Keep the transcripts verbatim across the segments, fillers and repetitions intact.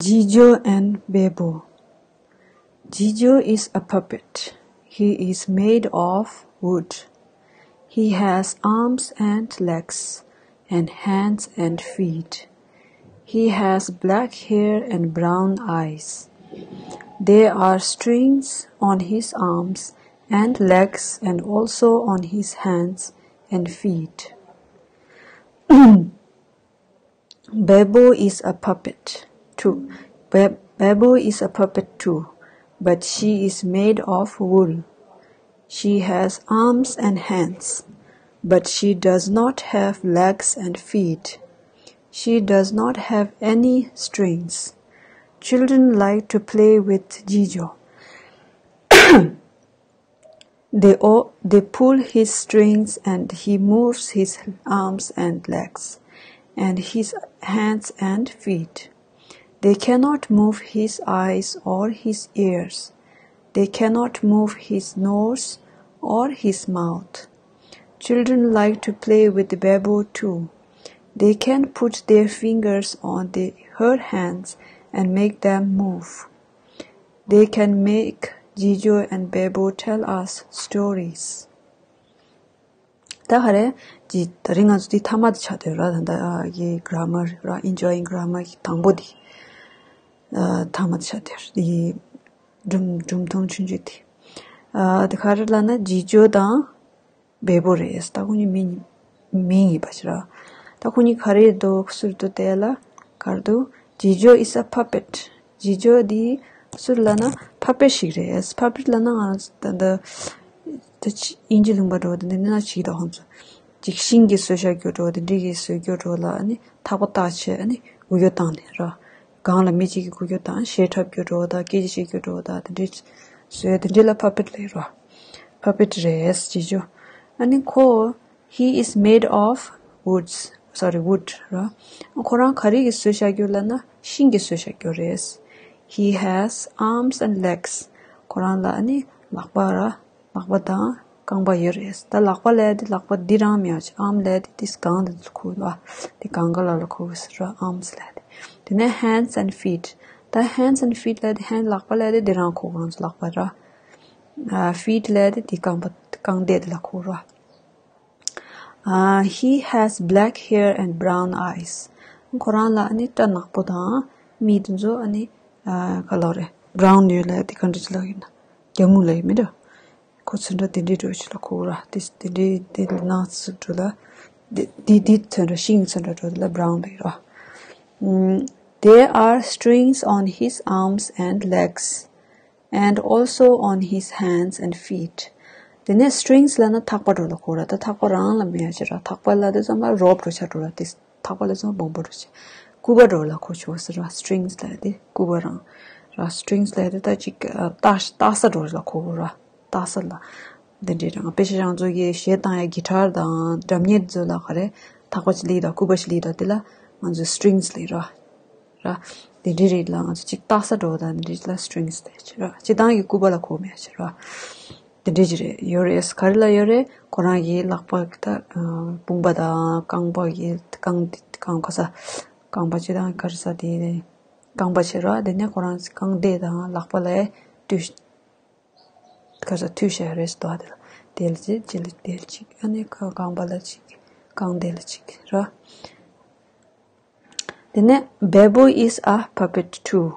Jijo and Bebo. Jijo is a puppet. He is made of wood. He has arms and legs, and hands and feet. He has black hair and brown eyes. There are strings on his arms and legs, and also on his hands and feet. Bebo is a puppet too. Be- Bebo is a puppet too, but she is made of wool. She has arms and hands, but she does not have legs and feet. She does not have any strings. Children like to play with Jijo. They, all, they pull his strings and he moves his arms and legs, and his hands and feet. They cannot move his eyes or his ears. They cannot move his nose or his mouth. Children like to play with Bebo too. They can put their fingers on the, her hands and make them move. They can make Jijo and Bebo tell us stories. ད་ག་རེ། ཇི་ད་རིང་ང་ཚོ་འདི་མཐའ་མ་དེ་ཆགས་བསྡད་ར། ད་ལྟ་ཨ་གི་grammar ར། Enjoying grammar གི་དང་པོ་འདི། ཨ་མཐའ་མ་དེ་ཆགས་བསྡད་ར། འདི་སྒྲུང་སྒྲུང་ཐུང་ཆུང་ཆུང་དེ། ཨ་དེ་ག་རེ་ལབ་ན་ཇི་ཇོ་དང་བེ་བོ་རེད། ད་ཁོ་གཉིས་མིང་མིང་ཡིན་པ་ཞིག་ར། ད་ཁོ་གཉིས་ག་རེ་འདུག་ཟེར་དུས་དེ་ལ་ག་རེ་འདུག་ཇི་ཇོ is a puppet. ཇི་ཇོ་འདི་སུ་ལབ་ན་puppet ཞིག་རེད། Puppet ལབ་ན་ང་ད་ད་ད་ཅི་དབྱིན་ཇི་ལུང་པ་འགྲོ་དེ་འདི་ན་ཅིག་ད་ཧོན་ཚོ་ཅིག་ཤིང་གི་སོ་ཤ་རྒྱུ་འགྲོ་དེ་འདྲི་གི་སོ་རྒྱུ་འགྲོ་ལ་ཨ་ནི་ཐག་པ་བཏགས་བྱས་ཨ་ནི་འུ་ཡོ་བཏང་ནས་ར། སྒང་ལ་མི་གཅིག་གི་འུ་ཡོ་བཏང་གཞས་འཁྲབ་རྒྱུ་འགྲོ་ད་སྐད་ཆ་བཤད་རྒྱུ་འགྲོ་ད་དེ་འདྲི་སོ་དེ་འདྲི་ལ་puppet ལབ་ར། Puppet རེད་ཇི་ཇོ། ཨ་ནི་ཁོ། He is made of woods, sorry, wood ར། ཁོ་རང་ག་རེ་གི་སོ་ཤ་རྒྱུ་ལབ་ན་ཤིང་གི་སོ་ཤ་རྒྱུ་རེད། He has arms and legs. ཁོ་རང་ལ་ཨ་ནི་ལག་པ་ར། ལག་པ་དང་རྐང་པ་ཡོད་རེད། ད་ལག་པ་ལབ་དེ་ལག་པ་འདི་རང་མེད་ཅིག arm ལབ་དེ་དེ་སྒང་དེ་ཚོ་ཁུག་ལ་དེ་སྒང་ག་ལ་ལ་ཁུག་ཟེར་ར། Arms ལབ་དེ། དེ་ནས་hands and feet. ད་hands and feet ལབ་དེ་hand ལག་པ་ལབ་དེ་འདི་རང་ཁུག་ང་ཚོ་ལག་པ་ར། ཨ་feet ལབ་དེ་དེ་རྐང་པ་རྐང་སྟེགས་དེ་ལ་ཁུག་ར། Uh, he has black hair and brown eyes. ཁོ་རང་ལ་ཨ་ནི་སྐྲ་ནག་པོ་དང་མིག་དེ་ཚོ་ཨ་ནི་ཨ་ག་ལབ་རེད། brown ཡོད་ལབ་དེ་ག་འདྲ་ཅིག་ལབ་ཡིན་ན་རྒྱ་སྨུག་ལབ་ཡིན་མི་འདྲ། ཁོ་ཚོ་འདྲ་དེ་འདྲའི་འགྲོ་ཞིག་ལ་ཁུག་ར། དེ་དེ་འདྲའི་དེ་ལ་ནག་ཚོ་འགྲོ་ལ་དེ་དེ་དེ་ཚོ་འདྲ་ཤིང་ཚོ་འདྲ་འགྲོ་དེ་ལ་brown ལབ་ཡིན་ར། Mm, there are strings on his arms and legs, and also on his hands and feet. དེ་ནས་strings ལབ་ན་ཐག་པ་འགྲོ་ལ་ཁུག་ར། ད་ཐག་པ་རང་ལ་མེད་ཡ་ཅི་ར། ཐག་པ་ལབ་དུས་ཙམ་པ་rope འགྲོ་ཆ་འགྲོ་ར། དེ་ཐག་པ་ལབ་ཙམ་པ་སྦོམ་པོ་འགྲོ་ཆ། སྐུད་པ་འགྲོ་ལ་ཁུག་ཆོག་ཟེར་ར། strings ལབ་དེ་སྐུད་པ་རང་ར། strings ལབ་དེ་ད་ཅིག་ཨ་ཏག་ཏག་ས་འགྲོ་ལ་ཁུག་ར། ཏག་ས་ལ་དེ་འདྲའི་རང་དཔེ་ཆ་རང་ཚོ་གི་གཞས་བཏང་ཡ་guitar དང་drum གཉེར་ཚོ་ལ་ག་རེ་ཐག་པ་ཅིག་ལི་དང་སྐུད་པ་ཅིག་ལི་དང་དེ་ལ་ང་ཚོ་strings ལབ་ར། ར། དེ་འདྲའི་རིགས་ལ་ང་ཚོ་གཅིག་ཏག་ས་འགྲོ་བ་དང་དེ་འདྲའི་ལ་strings ལབ་ཀྱི་ར། སྤྱིར་བཏང་གི་སྐུད་པ་ལ་གོ་མེད་ཀྱི་ར། དེ་འདྲའི་ཅིག་རེད་ཡོད་རེད། ག་རེ་ལ་ཡོད་རེད། ཁོ་རང་གི་ལག་པ་ད་དཔུང་པ་དང་རྐང་པ་གི་རྐང་རྐང་ཁ་ས་རྐང་པ་སྤྱིར་བཏང་ག་རེ་ས་དེ་རེད། རྐང་པ་བྱེད་ར། དེ་ནས་ཁོ་རང་རྐང་སྟེགས་དང་ལག་པ་ལ་ཡ་ལྟོས། ཁ་ས་ཐུག་བཞག་རེད་ཟེར་དོ། དེ་ལ་དེ་ལ་ཅིག་དེ་ལ་ཅིག་ཨ་ནི་ཁ་རྐང་པ་ལ་ཅིག་རྐང་སྟེགས་ལ་ཅིག་ར། དེ་ནས་Bebo is a puppet too.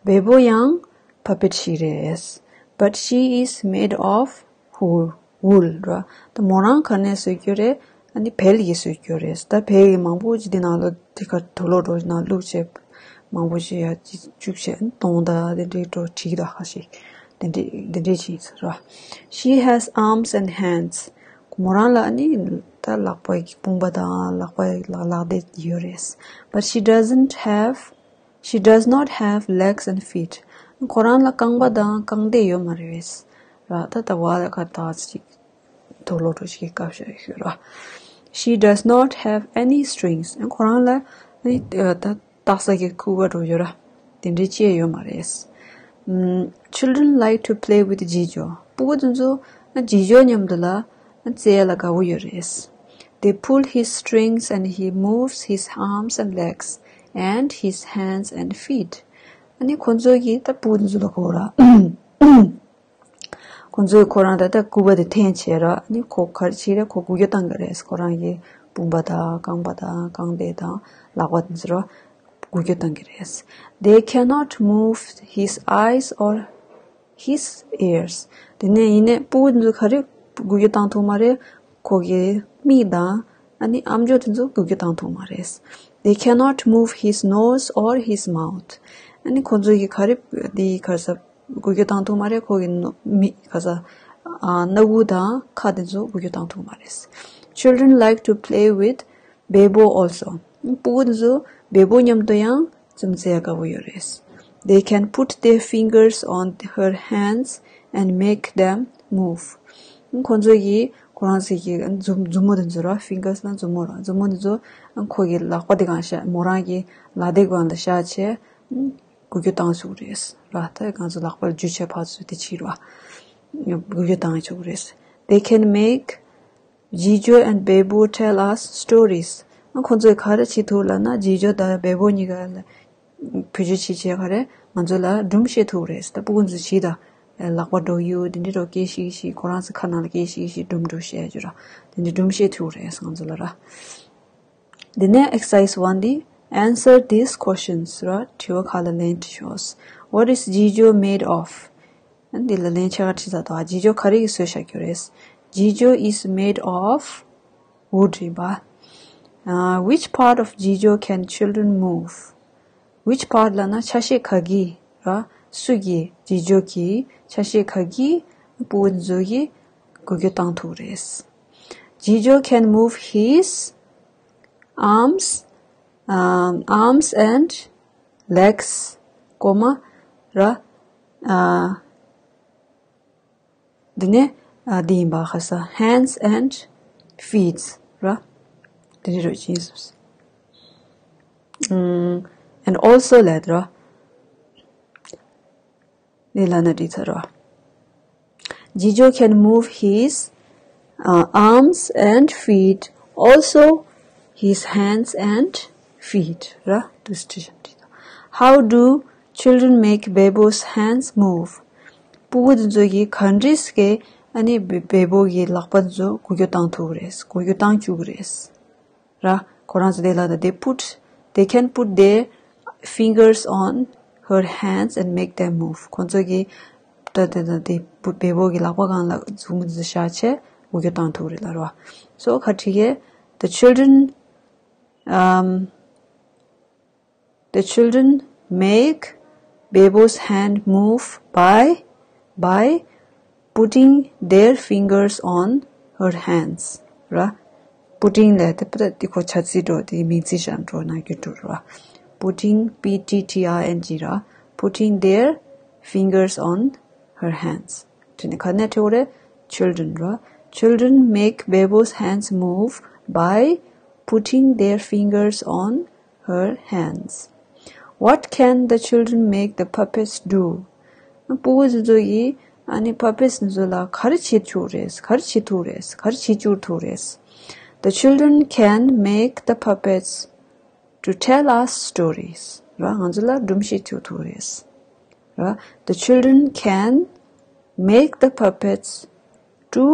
བེ་བོ་ཡང་puppet ཞིག་རེད། But she is made of wool, wool ར། ད་མོ་རང་ག་ནས་བཟོས་རྒྱུ་རེད། ཨ་ནི་བལ་གྱིས་བཟོས་རྒྱུ་རེད། ད་བལ་གྱི་མང་པོ་ཅིག་དེ་ནང་ལོ་དེ་ག་དུག་ལོག་འགྲོ་ནང་བླུགས་བྱས་མང་པོ་ཞིག་ཡ་ཅིག་བཅུག་བྱས་གཏོང་ད་དེ་འདྲའི་འགྲོ་བྲིས་ད་ཁ་ཤས་དེ་འདྲའི་དེ་འདྲའི་ཅིག་ར། She has arms and hands. མོ་རང་ལ་ནི་ད་ལག་པ་ཡི་དཔུང་པ་དང་ལག་པ་ཡི་ལག་ལག་དེ་ཡོད་རེད། But she doesn't have, she does not have legs and feet. ཁོ་རང་ལ་རྐང་པ་དང་རྐང་སྟེགས་ཡོད་མ་རེད་པས། ར་ད་ད་བ་ལ་ཁ་ད་ཅིག་དུག་ལོག་འགྲོ་ཞིག་གི་སྐབས་ཤིག་ཡོད་ར། She does not have any strings. ཁོ་རང་ལ་ནི་ད་ཏག་ས་གི་སྐུད་པ་འགྲོ་ཡོད་ར། དེ་འདྲའི་ཅི་ཡང་ཡོད་མ་རེད། ཨམ། Children like to play with Jijo. སྤུ་གུ་དེ་ཚོ་ཇི་ཇོ་མཉམ་དུ་ལ་རྩེ་ལ་དགའ་བོ་ཡོད་རེད། They pull his strings and he moves his arms and legs and his hands and feet. ཨ་ནི་ཁོ་ཚོ་གིས་ད་སྤུ་གུ་དེ་ཚོ་ལ་གོ་ར། ཁོ་ཚོས་ཁོ་རང་ད་ལྟ་སྐུད་པ་དེ་འཐེན་བྱས་ར། ཨ་ནི་ཁོ་ག་རེ་བྱེད་རེད། ཁོ་འགུལ་སྐྱོད་བཏང་གི་རེད། ཁོ་རང་གི་དཔུང་པ་དང་རྐང་པ་དང་རྐང་པ་དང་ལག་པ་དེ་ཚོ་ར་འགུལ་སྐྱོད་བཏང་གི་རེད། They cannot move his eyes or his ears. དེ་ནས་ཡིན་ནའི་སྤུ་གུ་དེ་ཚོ་ག་རེ་འགུལ་སྐྱོད་བཏང་ཐུབ་མ་རེད། ཁོ་གི་མིག་དང་ཨ་ནི་ཨམ་ཅོག་དེ་ཚོ་འགུལ་སྐྱོད་བཏང་ཐུབ་མ་རེད། They cannot move his nose or his mouth. ཨ་ནི་ཁོ་ཚོ་གི་ག་རེ་དེ་ག་རེ་ཟ་འགུལ་སྐྱོད་བཏང་ཐུབ་མ་རེད། ཁོ་གི་ནོ་མིག་ག་ས་ཨ་སྣ་ཁུག་དང་ཁ་དེ་ཚོ་འགུལ་སྐྱོད་བཏང་ཐུབ་མ་རེད། Children like to play with Bebo also. སྤུ་གུ་དེ་ཚོ་བེ་བོ་མཉམ་དུ་ཡང་འཛོམས་ཟེར་དགའ་པོ་ཡོད་རེད། They can put their fingers on her hands and make them move. ཁོང་ཚོ་གིས་ཁོ་རང་ཚོ་གི་མཛུབ་མཛུབ་མོ་དེ་ཚོ་ར། ཕིང་གར་སི་ལབ་ན་མཛུབ་མོ་ར། མཛུབ་མོ་དེ་ཚོ་ཁོ་གི་ལག་པ་དེ་སྒང་བཞག་མོ་རང་གི་ལག་དེབ་སྒང་ལ་བཞག་བྱས་འགུལ་སྐྱོད་བཏང་ཆོག་གི་རེད་ར། ད་ང་ཚོ་ལག་པ་ལ་འཇུ་བྱས་ཕར་ཚུར་དེ་བྱེད་ར། འགུལ་སྐྱོད་བཏང་ཆོག་གི་རེད། They can make Jijo and Bebo tell us stories. ཨ་ཁོང་ཚོས་ག་རེ་བྱེད་ཐུབ་ལབ་ན། ཇི་ཇོ་དང་བེ་བོ་གཉིས་ཀ་ལ་བེད་སྤྱོད་བྱེད་བྱས་ག་རེ་ང་ཚོ་ལ་སྒྲུང་བཤད་ཐུབ་རེད། ད་སྤུ་གུ་ཚོ་བྱེད་ད། ལག་པ་འགྲོ་ཡུལ་དེ་འདྲ་རོ་སྐད་ཤིག་ཤིག་ཁོ་རང་ཚོ་ཁ་ནང་ལ་སྐད་ཤིག་ཤིག་སྒྲུང་སྒྲུང་བཤད་རྒྱུ་ར། དེ་འདྲ་སྒྲུང་བཤད་ཐུབ་རེད་ང་ཚོ་ལ་ར། དེ་ནས་exercise one འདི། Answer these questions ར། དྲི་བ་ཁག་ལ་ལན་དྲིས་ཤོག What is Jijo made of? འདི་ལ་ལན་ཕྱེད་ཀ་བྲིས་ཚར་འདུག་ཇི་ཇོ་ག་རེ་གིས་བཟོས་བཞག་རྒྱུ་རེད། Jijo is made of wood རེད་པ། Uh, which part of Jijo can children move? Which part ལབ་ན་ཆ་ཤས་ག་གི་ར། སུ་གི་ཇི་ཇོ་གི་ཆ་ཤས་ག་གི་སྤུ་གུ་ཚོ་གིས་འགུལ་སྐྱོད་བཏང་ཐུབ་རེད། Jijo can move his arms, um, arms and legs ཀོ་མ་ར། ཨ། འདི་ནས་ཨ་འདི་ཡིན་པ་ཁ་ས། Hands and feet ར། འདི་འདྲ་རོ་ཅིས། ཨམ། And also ལབ་ར། འདི་ལ་ན་འདི་ཚ་ར། Jijo can move his uh, arms and feet, also his hands and feet ར། འདུག་སེ་བྲིས་བཞག་འདི། How do children make Bebo's hands move? སྤུ་གུ་དེ་ཚོ་གིས་ག་འདྲས་སེ་ཨ་ནི་བེ་བེ་བོ་གི་ལག་པ་དེ་ཚོ་འགུལ་སྐྱོད་བཏང་ཐུབ་རེད། འགུལ་སྐྱོད་བཏང་བཅུག་གི་རེད་ར། ཁོ་རང་ཚོ་དེ་ལ་ད། They put, they can put their fingers on her hands and make them move. ཁོང་ཚོ་གིས་ད་དེ་ད་དེ་བེ་བོ་གི་ལག་པ་སྒང་ལ་མཛུབ་མོ་དེ་ཚོ་བཞག་བྱས་འགུལ་སྐྱོད་བཏང་ཐུབ་རེད་ལབ་ར། So ག་འདྲས་སེ། The children, um, The children make Bebo's hand move by, by putting their fingers on her hands ར། Putting ལབ་དེ་པ་ད་དེ་ཁོ་བྱ་ཚིག་འགྲོ་དེ་མིང་ཚིག་བཞག་འགྲོ་ན་རྒྱུ་འགྲོ་ར། Putting, P T T I N G ར། Putting their fingers on her hands དེ་ནི་ག་ནས་འབྲི་དགོས་རེད། Children ར། Children make Bebo's hands move by putting their fingers on her hands. What can the children make the puppets do? སྤུ་གུ་དེ་ཚོ་ཡིས་ཨ་ནི་puppets དེ་ཚོ་ལ་ག་རེ་བྱེད་ཆོག་རེད། ག་རེ་བྱེད་ཐུབ་རེད། ག་རེ་བྱེད་བཅུག་ཐུབ་རེད། The children can make the puppets to tell us stories ར། ང་ཚོ་ལ་སྒྲུང་བཤད་བཅུག་ཐུབ་རེད་ར། The children can make the puppets to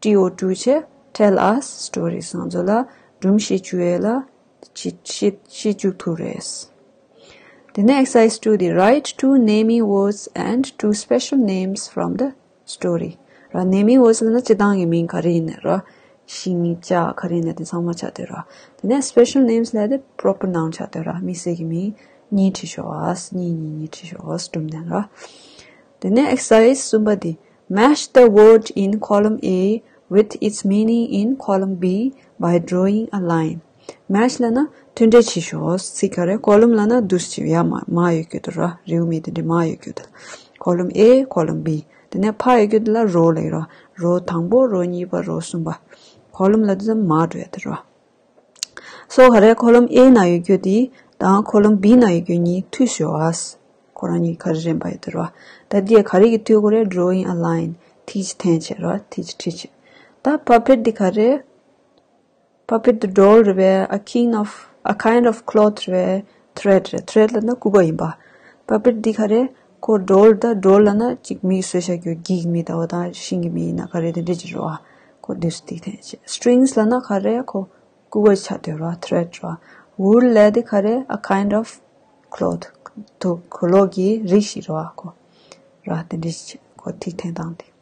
T O two བྱས། Tell us stories ང་ཚོ་ལ་སྒྲུང་བཤད་བཅུག་ཡས་ལ་བཤད་བཤད་བཤད་བཅུག་ཐུབ་རེད། དེ་ནས་exercise two འདི། Write two naming words and two special names from the story ར། Naming words ལབ་ན་སྤྱིར་བཏང་གི་མིང་ག་རེ་ཡིན་ནའི་ར། ཤིང་ལྕགས་ག་རེ་ཡིན་ནའི་དེ་ཚང་མ་ཆགས་བསྡད་ར། དེ་ནས་special names ལབ་དེ་proper noun ཆགས་བསྡད་ར། དམིགས་བསལ་གྱི་མིང་གཉིས་བྲིས་ཤོག་ཨ། གཉིས་གཉིས་གཉིས་བྲིས་ཤོག་ཨ། སྒྲུང་དེ་ར། དེ་ནས་exercise གསུམ་པ་འདི། Match the word in column A with its meaning in column B by drawing a line. Match ལབ་ན་མཐུན་འབྲེལ་བྱེད་ཤོག་ཚིག་ག་རེ། column ལབ་ན་འདུག་སེ་བྱེད། ཡར་མར་མར་ཡོད་རྒྱུ་དེ་ར། རེའུ་མིག་དེ་འདྲ་མར་ཡོད་རྒྱུ་དེ། column A, column B དེ་ནས་ཕར་ཡོད་རྒྱུ་དེ་ལ་row ལབ་ཀྱི་ར། row དང་པོ། row གཉིས་པ། row གསུམ་པ། column ལབ་དུས་ཙམ་མར་འགྲོ་ཡ་དེ་ར། So ག་རེ། column A ནང་ཡོད་རྒྱུ་དེ་དང་column B ནང་ཡོད་རྒྱུ་གཉིས་མཐུད་ཤོག་ཨ། ཁོ་རང་གཉིས་ག་རེ་རན་པ་ཡོད་དེ་ར། ད་འདི་ག་རེ་གིས་མཐུད་དགོས་རེད། drawing a line ཐིག་ཅིག་འཐེན་བྱས་ར། ཐིག་ཅིག་བྲིས་བྱས། ད་puppet འདི་ག་རེ། puppet འདི་doll རེད་པས། a king of, a kind of cloth རེད་པས། thread རེད། thread ལབ་ན་སྐུད་པ་ཡིན་པ། པ་པེཊ་འདི་ག་རེ། ཁོ་ཌོལ་ད་ཌོལ་ལབ་ན་གཅིག་མིག་གསོ་བྱ་རྒྱུ་རྒྱུ་གི་མི་ལྟ་བུ་དང་ཤིང་གི་མི་ཡིན་ན་ག་རེ་དེ་འདྲ་ཅིག་རེད་བ། ཁོ་འདི་ཚོ་ཐིག་འཐེན་བྱས། སི་ཊིང་སི་ལབ་ན་ག་རེ། ཁོ་ཀུ་ཝར་ཆ་དེ་རེད་བ། ཐི་རེཌ་རེད་བ། ཝུལ་ལབ་དེ་ག་རེ། a kind of cloth. དུ་གོས་ལོག་གི་རིགས་ཤིག་རེད་བ། ཁོ་ར་དེ་འདྲ་ཅིག་ཁོ་ཐིག་འཐེན་སྟངས་དེ།